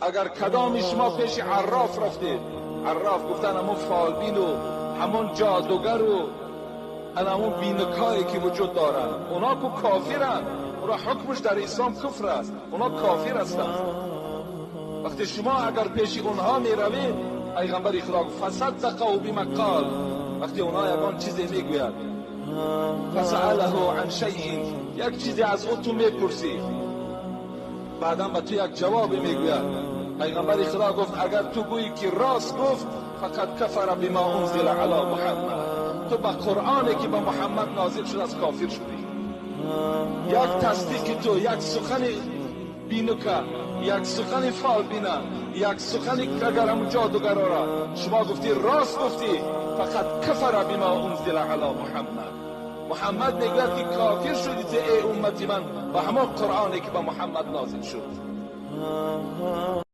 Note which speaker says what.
Speaker 1: Агар кадоми шумо пеши арроф рафтед, арроф гуфтан ҳамон фолбин ва ҳамон ҷодугар ва ҳамон бинакое ки вуҷуд доранд, онҳо ку кофиранд, онҳо ҳукмаш дар ислом куфр аст, онҳо кофир ҳастанд. Вақте шумо агар пеши онҳо меравед, паёмбари Худо гуфт фасаддақаҳу бима қол, вақте онҳо ягон чизе мегӯяд, фасаалаҳу ан шайъин, як чизе аз ӯ ту мепурсӣ, баъдан ба ту як ҷавобе мегӯяд. Паёмбари Худо гуфт агар ту гӯӣ ки рост гуфт, фақад кафара бима унзила ала Муҳаммад, ту ба Қуръоне ки ба Муҳаммад нозил шудааст кофир шудӣ. Як тасдиқи ту, як сухани бинука, як сухани фолбина, як сухани агар ҳамон ҷодугарора шумо гуфтӣ рост гуфтӣ, фақад кафара бима унзила ала Муҳаммад. Муҳаммад мегӯяд ки кофир шудӣ ту эй уммати ман ба ҳамон Қуръоне ки ба Муҳаммад нозил шуд.